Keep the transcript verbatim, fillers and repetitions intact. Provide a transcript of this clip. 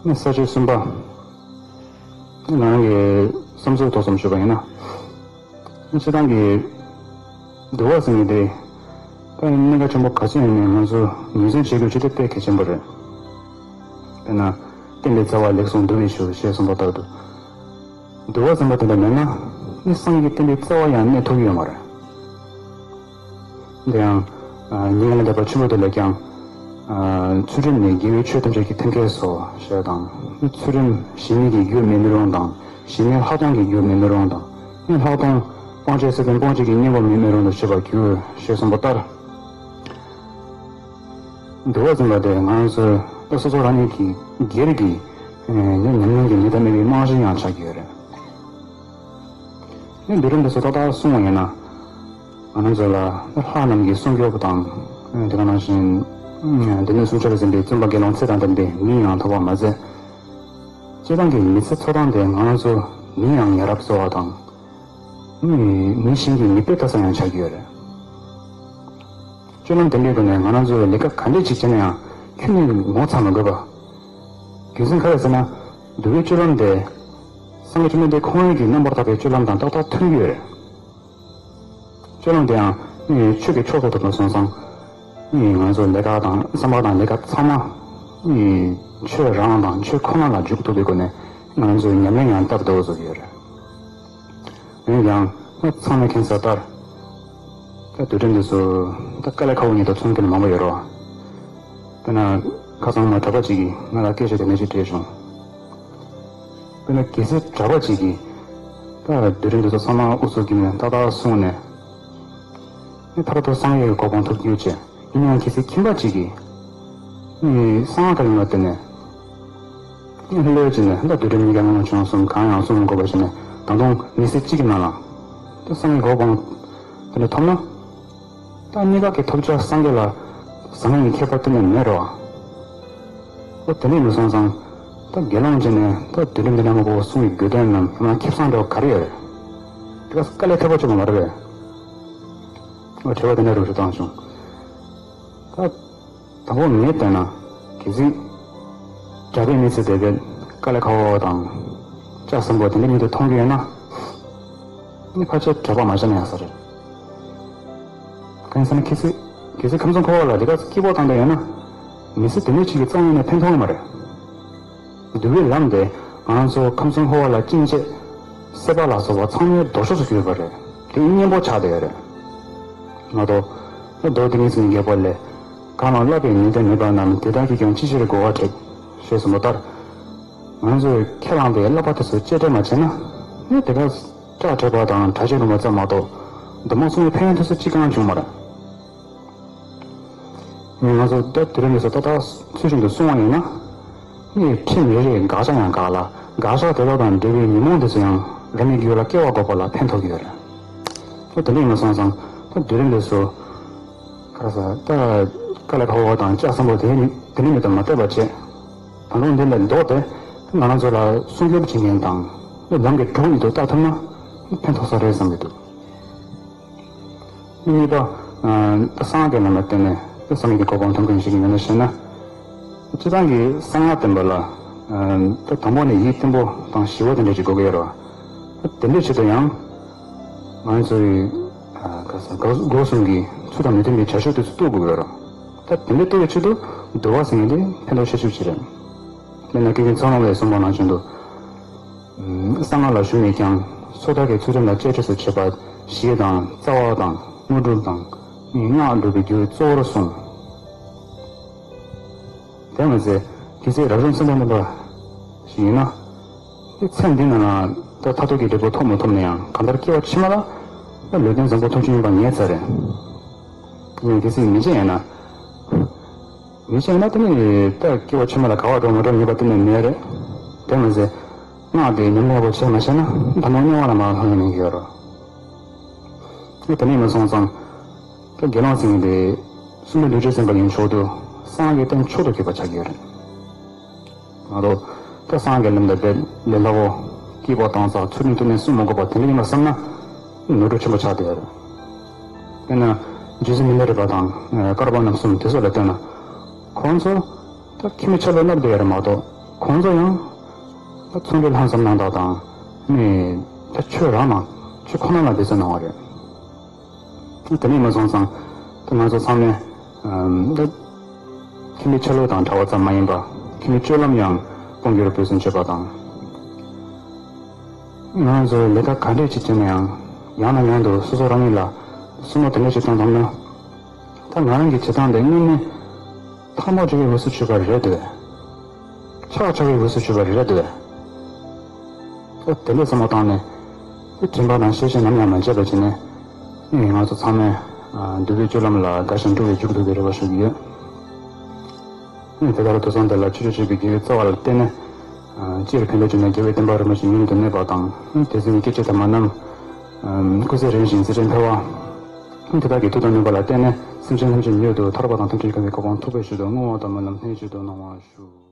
ནི་ས་བཅད་གསུམ་པ། ང་རང་གི་བསམ་ཚུལ་ཐོག་ཙམ་ཞུས་པ་ཡིན་ན། སྤྱིར་བཏང་གི་འདུལ་བ་ཟེར་མཁན་དེ་ད་གནད་འགག་ཆེན་པོ་ག་ཚོད་ཡིན་ནའི་ང་ཚོ་ངོས་འཛིན་བྱེད་དགོས་ཆེད་དེ་དཔེ་གལ་ཆེན་པོ་རེད། དཔེར་ན། བསྟན་པའི་རྩ་བ་ལེགས་བསྲུངས་འདུལ་བའི་གཞུང་ཞེས་གསུངས་པ་ལྟར་དུ། འདུལ་བ་ཟེར་བ་དེ་འདྲ་མེད་ན། ནི་སངས་རྒྱས་ཀྱི་བསྟན་པའི་རྩ་བ་ཡང་གནས་ཐུབ་ཀྱི་ཡོད་མ་རེད། དེ་ཡང་། ཉིན་གུང་ལ་བཟླས་པ་ཆེན་པོ་དེ་ལས་ཀྱང་། ཚུལ་ཁྲིམས་ནི་དགེ་བའི་ཆོས་ཐམས་ཅད་ཀྱི་མཐུན་རྐྱེན་སོ་ཞེས་དང་། ཚུལ་ཁྲིམས་ཞི་གནས་ཀྱི་རྒྱུ་མེད་མི་རུང་དང་། ཞི་གནས་ལྷག་མཐོང་གི་རྒྱུ་མེད་མི་རུང་དང་། ལྷག་མཐོང་སྤང་བྱའི་ཚིག་དོན་སྤོང་བྱེད་ཀྱི་གཉེན་པོ་མེད་མི་རུང་དུ་བྱེད་པར་འགྱུར་ཞེས་གསུངས་པ་ལྟར། འདུལ་བ་ཟེར་བ་དེ་ང་རང་ཚོའི་སོ་སོ་རང་ཉིད་ཀྱི་སྒེར་གྱི་ཉམས་ལེན་གྱི་མི་དང་མི་བའི་རྨང་གཞི་ཡང་ཆགས་ཀྱི་ཡོད་རེད། ནི་འདུལ་ཁྲིམས་དེ་ཚོ་ཏག་ཏག་སྲུང་བ་ཡིན་ན། ང་རང་ཚོ་ལ་ལྷ་རྣམས་ཀྱི་སྲུང་སྐྱོབ་དང་། དེ་ག་ནང་བཞིན། སྡེ་སྣོད་སྲུང་སྐྱོབ་ཟིན་པའི་བཙུན་པ་དགེ་སློང་ཚེ་དང་ལྡན་པའི་མིང་ཡང་ཐོབ་པ་མ་ཟད། སྤྱིར་བཏང་གི་མི་ཚེ་འཚོ་སྟངས་དེ་ང་རང་ཚོ་མི་ཡང་ཡ་རབས་བཟོ་བ་དང་། མི་གཞན་གྱི་མིག་དཔེ་ལྟ་ས་ཡང་ཆགས་ཀྱི་ཡོད་རེད། སྤྱོད་ལམ་དེ་འདྲའི་སྒོ་ནས་ང་རང་ཚོས་ལས་ཀ་ག་འདྲས་ཅིག་བྱས་ན་ཡང་ཁྱོན་ནས་ངོ་ཚ་མ་དགོས་པ། རྒྱུ་མཚན་ག་རེ་ཟེར་ན། འདུལ་བའི་སྤྱོད་ལམ་དེ། སངས་རྒྱས་བཅོམ་ལྡན་འདས་ཁོང་རང་གི་རྣམ་པར་དག་པའི་སྤྱོད་ལམ་དང་ཏག་ཏག་མཐུན་གྱི་ཡོད་རེད། སྤྱོད་ལམ་དེའང་ཆོས་ཀྱི་མཆོག་ཏུ་གྲུབ་པ་སོང་ཙང་། ང་ཚོ་ལས་ཀ་དང་བསམ་པ་དང་ལས་ཀ་ཚང་མ། ཆོས་རང་དང་ཆོས་ཁོ་ན་ལ་འཇུག་ཐུབ་པའི་སྒོ་ནས་ང་ཚོའི་ཉམས་ལེན་ཡང་སྟབས་བདེ་བོ་བཟོ་གི་ཡོད་རེད། འོན་ཀྱང་ཚང་མས་མཁྱེན་གསལ་ལྟར། ད་འདུལ་ཁྲིམས་འདི་ཚོ་ད་དཀའ་ལས་ཁག་པོ་ཉིད་དུ་མཚོན་མཁན་མང་པོ་ཡོད་རེད་བ། དཔེར་ན། ཁ་སང་མ་གྲྭ་པ་ཅིག་གིས་ང་ལ་སྐད་ཆ་དེ་འདྲ་ཞིག་དྲིས་བྱུང་། དཔེར་ན་གལ་སྲིད་གྲྭ་པ་ཅིག་གིས་ད་འདུལ་ཁྲིམས་འདི་ཚོ་ཚང་མ་ཨུ་ཚུགས་ཀྱིས་ནས་ཏག་ཏག་སྲུང་ནས། ཨེ་མཐར་ཐུག་སངས་རྒྱས་ཀྱི་གོ་འཕང་ཐོབ་རྒྱུ་བྱས། ཡིན་ཡང་གལ་སྲིད་ཁྱིམ་པ་ཅིག་གིས་ཨེ་གསང་སྔགས་ཀྱི་ལམ་ལ་བརྟེན་ནས། ཨེ་ལྷོད་ལྷོད་བྱས་ནས་ད་འདུལ་ཁྲིམས་གཉིས་ཀ་སྔོན་བྱུང་གསུམ་གང་ཡང་སྲུང་མི་དགོས་པ་བྱས་ནས་ད་དུང་མི་ཚེ་གཅིག་གི་ནང་ལ་ད་སངས་རྒྱས་གོ་འཕང་དེ་འདྲ་ཐོབ་ན། ད་གཉིས་ཀ་གི་ཐོབ་བྱ་སངས་རྒྱས་ལ་བཟང་ངན་གྱི་ཁྱད་པར་གཏན་ནས་མེད་རོ། ཨོ་དེ་འདྲས་མི་སོང་ཙང་། ད་དགེ་སློང་བྱས་ནས་ད་འདུལ་ཁྲིམས་འདི་འདྲ་མང་པོ་སྲུང་བའི་དགོས་དོན་ནམ་ཡང་ན་ཁེ་བཟང་འདྲ་བོ་ག་རེ་ཡོད་རེད། དེ་ག་དཀའ་ལས་ཁག་པོ་བྱུང་བ་མ་རེད་པས། ཨོ་དྲི་བ་དེ་འདྲ་རུ་རུ་བཏང་བྱུང་། ད། དང་པོ་ངས་བལྟས་ན། གལ་སྲིད། གྲྭ་པའི་མི་ཚེ་དེ་གའི་དཀའ་ལས་ཁག་པོ་དང་། ལྕགས་ཟམ་པོ་དེ་འདྲ་མི་འདུག་མཐོང་གི་ཡོད་ན། ནི་ཕལ་ཆེར་གྲྭ་པ་མ་བྱས་ན་ཡག་ས་རེད། གང་ཡིན་ཟེར་ན་གལ་སྲིད། གལ་སྲིད་ཁམས་གསུམ་འཁོར་བ་ལ་དེ་ག་སྐྱིད་པོ་བཏང་བསྡད་ཡོད་ན། མི་ཚེ་དེ་འདྲ་ཅིག་གི་རྩ་བ་ནས་ཕན་ཐོགས་ཡོད་མ་རེད། འདུལ་བའི་ལམ་དེ་ང་རང་ཚོ་ཁམས་གསུམ་འཁོར་བ་ལ་སྐྱེ་མཆེད། སྲེད་པ་ལ་སོགས་པ་ཚང་མའི་ལྡོག་ཕྱོགས་སུ་གྱུར་པ་རེད། དེ་གཉེན་པོ་ཆགས་བསྡད་ཡོད་རེད། མ་གཏོགས། མདོ་སྡེ་རྙིང་གསུམ་གྱི་རྒྱལ་པོ་ལས། གང་ལ་བསླབ་པའི་ནན་ཏན་མེད་པ་རྣམས་དེ་དག་གིས་ཀྱང་ཅི་ཕྱིར་གོ་བར་བྱེད། ཞེས་གསུངས་པ་ལྟར། ང་ཚོས་ཁས་བླངས་པའི་བསླབ་པ་དེ་ཚོ་གཅེས་སྤྲས་མ་བྱས་ན། ནི་དེ་ག་སྐྲག་བྲེགས་པ་དང་གྲྭ་ཆས་རུང་བ་ཙམ་མ་གཏོགས། འདུན་མ་སྲུང་བའི་ཕན་ཡོན་དེ་ཚོ་ཅི་གང་བྱུང་མ་རེད། ང་ཚོ་ད་དུས་རིང་འདི་ཚོ་ཏག་ཏག་ཚུལ་བཞིན་དུ་སྲུང་བ་ཡིན་ན། ནི་ཁྲིམས་རེ་རེས་དགག་བྱ་ཡང་དགག་ལ། དགག་བྱ་དེ་དག་དང་འབྲེལ་བའི་ཉོན་མོངས་དེ་ཚོ་ཡང་རང་ཉིད་ཀྱི་ཡུལ་ལ་སྐྱེ་བ་འགོག་པ་ལ་ཕན་ཐོགས་ཀྱི་ཡོད་རེད། ཨོ་དེ་འདྲ་ཡིན་པ་སོང་ཙང་ད་དུས་རིང་འདི་ཚོ། ག་རེ་ཟེར་ད། དཀའ་ལས་ཁག་པོ་དང་ལྕགས་ཟམ་པོ་དེ་ནི་དེ་ནི་མི་དང་མ་བལྟས་པ་བྱས། ད་དུང་འདི་ལས་ལྡོག་སྟེ། ང་རང་ཚོ་ལ་སྲུང་སྐྱོབ་བྱེད་མཁན་དང་། ལམ་གྱི་གྲུ་ཡིན་དུ་ལྟ་ཐུབ་ན། ཕན་ཐོགས་ས་རེད་བསམ་གྱི་འདུག་གཉིས་པ། ད་སངས་རྒྱས་རྣམས་ལ་བརྟེན་ནས་ད་སངས་རྒྱས་ཀྱི་གོ་འཕང་ཐོབ་མཁན་ཞིག་ཡིན་ན་ཞེ་ན། སྤྱིར་བཏང་གི་གསང་སྔགས་བསྟན་པ་ལ། ད་དང་པོ་ནས་ཡིད་བརྟན་པོ་དང་ཞི་བ་དེ་འདྲ་ཞིག་དགོས་ཀྱི་ཡོད་རེད་བ། དེ་འདྲའི་ཆེད་དུ་ཡང་། ང་ཚོའི། ག་ས་སྒོ་གསུམ་གྱི་ཚུལ་དང་མི་མཐུན་པའི་བྱ་སྤྱོད་དེ་ཚོ་གཏོར་དགོས་ཀྱི་ཡོད་རེད། ད་དེ་འདྲ་གཏོར་བའི་ཆེད་དུ་འདུལ་བ་ཟེར་མཁན་དེ་ཕན་ཐོགས་ཆེ་ཤོས་ཅིག་རེད། དཔེར་ན་ཀུན་མཁྱེན་ཚེ་དབང་པའི་གསུངས་པ་ནང་བཞིན་དུ། གསང་སྔགས་ལ་ཞུགས་ནས་ཀྱང་སོ་ཐར་གྱི་ཚུལ་ཁྲིམས་དང་བཅས་ཕྲད་སུ་བྱེད་པ་ཞེས་དང་རྩ་བ་དང་དངོས་གྲུབ་དང་སྔགས་སྒྲུབ་པའི་རྒྱུ་གཙོ་བོར་གསུངས། དེ་མ་ཟད་གལ་སྲིད་རབ་བྱུང་མཚན་དང་ལྡན་པ་ཞིག་ཡིན་ན། དེ་ཚེ་འདི་ནང་ལ་ད་མཐར་ཐུག་གི་འབྲས་བུ་ཐོབ་མི་ཐོབ་ན་ཡང་གང་ལྟར་སྐྱེ་བ་ཕྱི་མ་ལ་ད་ལུས་རྟེན་བཟང་པོ་ཐོབ་རྒྱུ་ཡིན་པ་ངེས་ཚར་རེད། ཡིན་ཡང་གལ་སྲིད་མི་བྱེད་ཡིན་ན། མི་བྱས་ན་དེ་ནི་ད་སྐྱེ་བ་ཕྱི་མ་ལ་ག་བ་འགྲོ་མ་འགྲོ་ངེས་པ་གཏན་ནས་མེད་རེད། དེ་མ་ཟད། སྔགས་དེ་ཉམས་ལེན་པོ་བྱས་མ་བྱས་ན་ད་དུང་དམྱལ་བ་ལ་མར་ལྷུང་ཡང་མེད་ཀྱི་ཡོད་རེད། དེ་ནས་མ་སོང་ཙང་། ད་དགེ་སློང་ཟེར་མཁན་དེ་སྲུང་མའི་འདུལ་བྱེད་ཟིན་པ་ཡིན་ཆོག་ཏུ་གསང་སྔགས་ཀྱི་རྟེན་མཆོག་ཏུ་གྱུར་པ་ཆགས་ཀྱི་ཡོད་རེད། མ་གཏོགས། ད་གསང་སྔགས་ཀྱི་ལམ་དུ་འབད་ལས་སླ་བོ། སྐྱེས་པ་བཏང་ས་ཚུལ་ཁྲིམས་བསྟེན་ནས་སྲུང་མ་དགོས་པ་དེ་འདྲ་ཡིན་པ་བསམ་ན། ནོར་འཁྲུལ་ཆེན་པོ་ཆགས་བསྡད་ཡོད་རེད། དཔེར་ན། རྗེ་བཙུན་མི་ལ་རས་པ་དང་། བཀའ་བརྒྱུད་པ་རྣམ་གསུམ་དེ་ཚོ་ལ་བལྟས་ན། ཁོང་ཚོ། ད་ཁྱིམ་མི་ཆ་ལ་བསླབ་བསྡད་ཡོད་རེད་མ་གཏོགས། ཁོང་ཚོ་ཡང་ད་ཚོང་འབྲེལ་ལྷན་འཛོམས་གནང་སྟངས་དང་ནི་ད་ཆོས་རང་ནང་ཆོས་ཁོ་ན་ལ་འབད་བརྩོན་གནང་བ་རེད། དེ་ནས་མ་སོང་ཙང་ད་ང་ཚོ་ཚང་མས་ཨམ་ད་ཁྱིམ་མི་ཆ་ལུགས་དང་འདྲ་བ་ཙམ་མ་ཡིན་པ་ཁྱིམ་མི་སྤྱོད་ལམ་ཡང་སྤོང་རྒྱུར་འབད་བརྩོན་བྱེད་པ་དང་། ང་ཚོ་ལས་ཀ་ག་འདྲས་ཅིག་བྱས་ན་ཡང་ཡང་ནས་ཡང་དུ་སོ་སོ་རང་ཉིད་ལ་བསམ་བློ་དེ་འདྲས་ཅིག་བཏང་ཐུབ་ན། ད་ང་རང་གི་བྱེད་སྟངས་དེ་དངོས་གནས་ཐག་མོ་ཆགས་པའི་འུ་ཚུགས་བྱེད་པ་རེད་འདུག་བས། ཆག་ཆག་པའི་འུ་ཚུགས་བྱེད་པ་རེད་འདུག་བས། ད་དེ་འདྲས་བསམ་བློ་བཏང་ནས་དེ་དྲན་པ་དང་ཤེས་བཞིན་ནམ་ཡང་མ་བརྗེད་པ་བྱས་ནས་ནི་ང་ཚོ་ཚང་མས་འདུལ་བའི་སྤྱོད་ལམ་ལ་དགའ་ཞིང་སྤྲོ་བའི་མཇུག་བསྡུ་བའི་རེ་བ་ཞུ་གི་ཡོད། ནི་དེ་ལྟར་ཐོས་བསམ་དེ་ལ་ཆོས་སྤྱོད་བྱེད་པའི་དགེ་བའི་རྩ་བ་ལ་བརྟེན་ནས། སྤྱིར་ཕན་བདེ་བྱུང་ནས་རྒྱལ་བའི་བསྟན་པ་རིན་པོ་ཆེ་མྱུར་དུ་གནས་པ་དང་། དེ་བཞིན་གྱི་སྐྱེ་མཆེད་དམ་པ་རྣམས་སྐུ་ཚེ་རིང་ཞིང་སྲིད་ཞིའི་འཕེལ་བ། དེ་དག་གི་མཐུ་དང་ནུས་པ་ལ་བརྟེན་ནས་སེམས་ཅན་ཐམས་ཅད་མྱུར་དུ་ཐར་པ་དང་ཐམས་ཅད་མཁྱེན་པའི་གོ་འཕང་ཐོབ་པའི་ཆེད་དུ་བསྔོ་བ་དང་སྨོན་ལམ་སྣེ་གཅིག་ཏུ་གནང་བ་ཞུ།